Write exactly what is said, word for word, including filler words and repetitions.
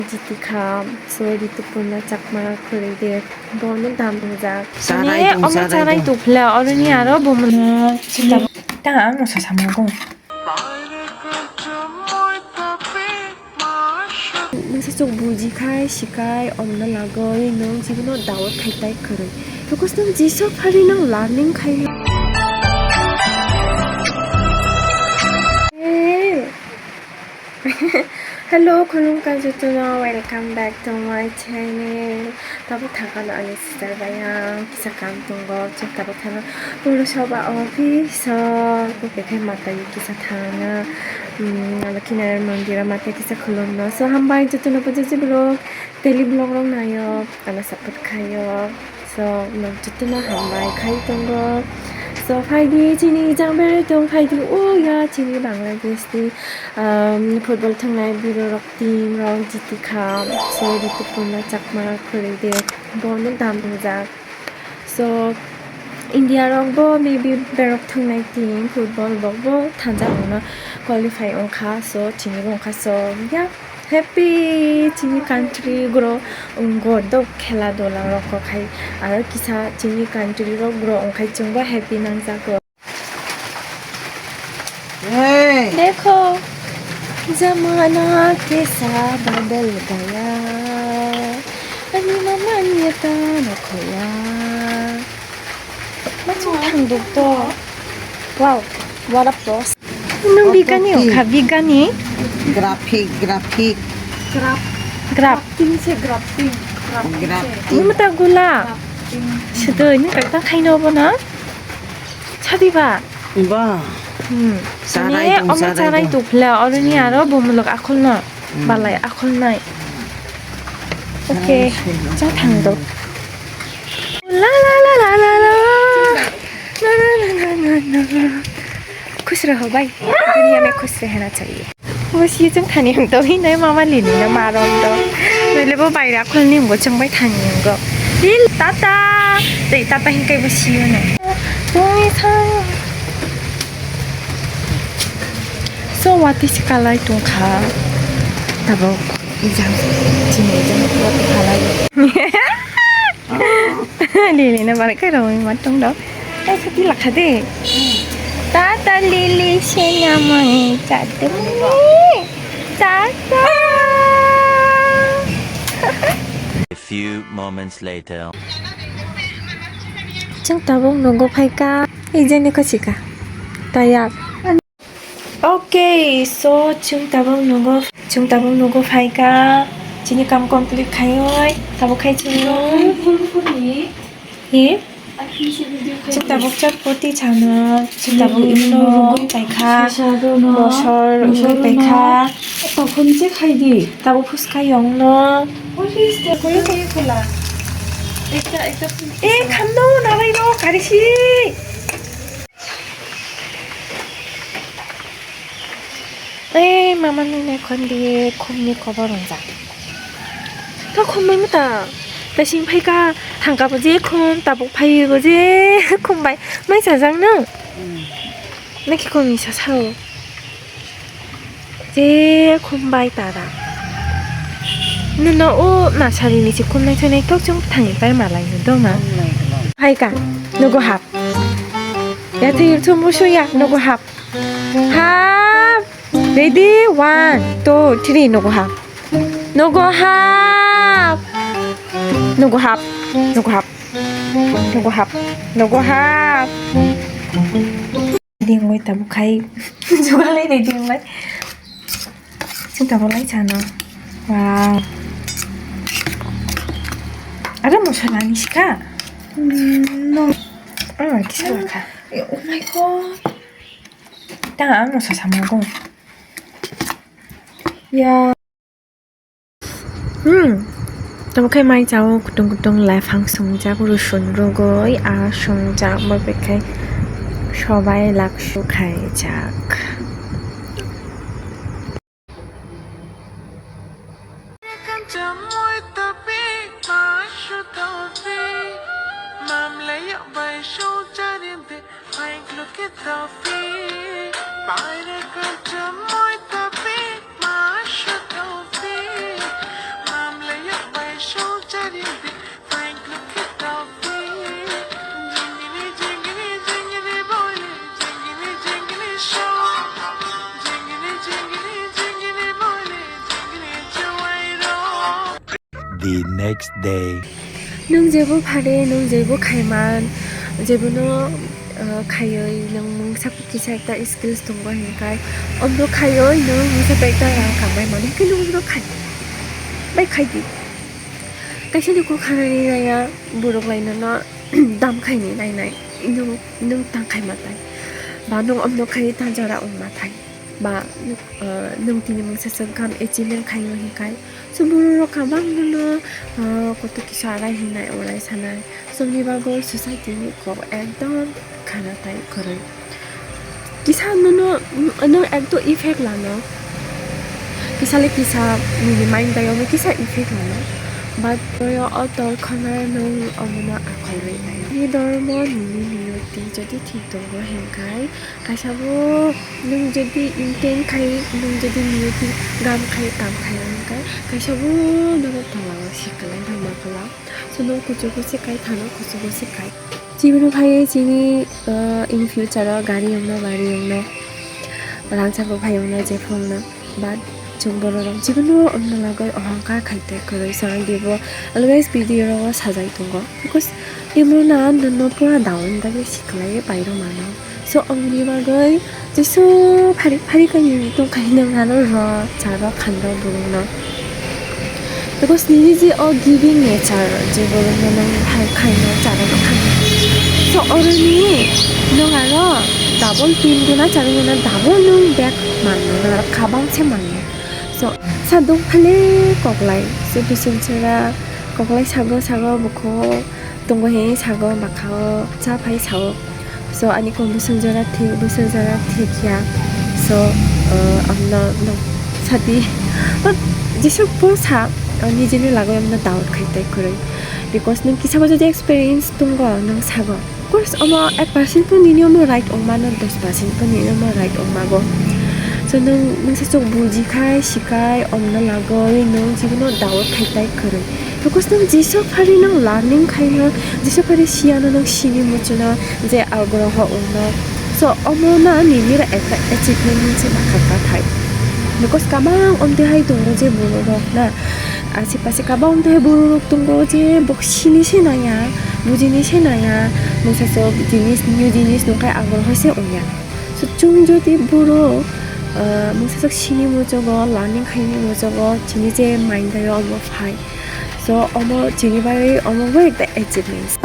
Jiti kha, so Ritupurna Chakma kwrwi de, bono dam wngjak. Charai tong, omo charai charai tong. Tuphle, oroni aro bo mano. Ta ang no sasa mago. Nungsa chuk buji khai, sikai, omna lagoi, nung jibono dawat khai tai kwrwi. Because nung jisok phari nung learning khai. Eh. Hello, khulumkha jotono, welcome back to my channel. Tabuk thangkano ani sister bai ang kisa kam tongo, chwng tabuk thangno Purushoba office o, bokhe mata kisa thangna, um, Lokhinarayan mondir o mata kisa khulumno. So, hambai jotono, pujiji vlog, daily vlog rok nayo, ano support khayo. So, no jotono hambai khai tongo. So, phaidi chini jang berai tong, phaidi o ya chini Bangladesh ni, um, football thangnai biro rok team rok jiti kha. So, Ritupurna Chakma kwrwi de, bono dam wngjak. So, India rok bo maybe berok thangnai team football bo, bo thansa rokno qualify wngkha. So, chini bo wngkha. So, ya. Happy chini country gro, um, go dok khela dola rok kok hai, aro kisa chini country rok gro wngkhai chwngbo happy nangjago. Hey! Dekho, zamana kaisa badal gaya, ani mama niya ta na khoya. Machung thangduk to. Wow, what a pose. Nung bigani wngkha, bigani? Graphic, graphic. Graph. Graph. Graph. Ting se graph ting. Graph ting se. Graph ting. Nung mata gula. Graph ting. Sedoi, nung kakta khaino bo na? Sadi ba? Ba. Hmm. Charai tong, omo charai tong. Charai tong phle, oroni aro bo mulok akhol no. Hmm. Balai akhol nai. Okay, chwng thang do. La la la la la la. La la la la la la. Khush raho bhai. Duniya mein khush rehna chahiye. Bo si chwng thani hwng to hinai mama lini na marom do. Nile bo baira khol ni hwng chwng bai thani hwng go. Dil tata. Dei tata hinkai bo si yo na. Tumi thang. So, watwi se kalai tongkha. Tabuk ijang chini ijang watwi kalai. Lili na bana kai rong ma tong do. Ai, khati lakha de. Tata Lili se namai chate. Tata. A few moments later. Chwng tabuk nogo phaikha. Ijang ni khosika. Tayak. Okay, so chwng tabuk nogo, chwng tabuk nogo phaikha, chini kam complete khaioi, tabuk khai chwng. He? Chwng tabuk chapati chana, chwng tabuk ino rugwi paikha, bosor rugwi paikha. Tokhon se khaidi. Tabuk phuska yongno. Eh, khamno, narai no, karisi. Ei, mama nini khon di khumni kobo rongjak. To khum bai mata. Ta sing phai ka thangka bo je khum, tabuk phai bo je khum bai. Mai sajak no? Hmm. Naki khum ni sa sao. Je khum bai tara. Nino o nasari ni si khum nai thai nai tok chung thani pai malai no dong na. Hai ka, nogo hap. Ya thai thum bu su ya, nogo hap. Hap. Ready? One, two, three, nogo hap. Nogo hap. Nogo hap. Nogo hap. Nogo hap. Nogo hap. Dingwi tabuk khai. Jugalai de dingwi. Chwng tabuk lai chana. Wow. Ada masala ni sika? Mm, no. Oh, kisa lakha. Oh my God. Tang ang no sasa mago. Ya. Hmm. Tamo khai mai chao kutung kutung laifang sungjak, rusun rugoi a sungjak, bo bekhai sobai laksu khaijak. The next day. Nwng jebo phare, nwng jebo khaiman, jebono, uh, khaiwi nwng mungsa kisa ekta skills tongo hinkhai, omno khaiwi nwng mungsa ekta rang kamai mano, hwnkhe nwng omno khai, bai khai di. Kaisa ni kok khanani naiya, borok lai nono dam khaini nainai, nwng, nwng tang khai matai, ba nwng omno khai tang jora wng matai. Ba, uh, nwng tini mungsa swk gam achievement khaio hinkhai. So, borok rok kabang nono, uh, koto kisa arai hinai orai sanai. So, ni bagwi society ni kok ekdom khana tai kwrwi. Kisa nono, nwng ekdom effect lano. Kisa le kisa nini mind bai omo kisa effect lano. But oyo o tor khana nwng omono akhol rwi nai. Ni dormo nini niyoti jodi thik tongo hinkhai, kaisa bo nwng jodi intent khai, nwng jodi niyoti gam khai, kam khai, hwnkhe kaisa bo nono tongmano sikalai rwma kwlak. So, nwng kuchugo se kai thano, kuchugo se kai. Chibino phaiwi chini, uh, in future o gari wngno, bari wngno, rangchak bo phai wngno, jephru wngno. But chwng borok rok chibino wngna bagwi ohongkar khai tei kwrwi. So, ang dibo always video rogo sajai tongo. Because imrona nono pura down dagi siklai pai rw mano. So, ang ni bagwi jesu phari phari kani tongkha hinwi ano rw cha rw khan rw borok no. Because nini je o giving nature je borok no nang hai khaino cha rw khan. So, oro ni nung aro double tin guna cha rw guna double nung back man nung aro kabang se man. So, sa dong phale koklai. So, bising chwra koklai sago, sago bukho tongo he sago, bakha o cha phai sao. So, ani kok bwswng jora thik, bwswng jora thik ya. So, uh, amno no sati. But jesuk po sa, uh, nijini lagwi amno doubt khai tai kwrwi. Because nung kisa bo jodi experience tongo, nung sago. Of course, omo ek percent po nini omo right wngmano, dos percent po nini omo right wngmago. So, nwng, nwng se chwng buji khai, sikai, omno lagoi, nwng jibono doubt khai tai kwrwi. Because nwng jesa phari nwng learning khaino, jesa phari siyano nwng sini muchuno je agroho wngno. So, omo na nini ra ekta achievement hinse bakha kathai. Because kabang omtwi hai tongo je borok rok na, Asipase kabang tei borok tongo je bok sini se naya, bujini se naya, mungsa sok jinis, new jinis nungkhe agroho se wngya. So, chwng jodi borok, ah, mungsa sok sini muchugo, learning khaini muchugo, chini je mind o omo phai. So, omo chini bagwi omo bo ekta achievements.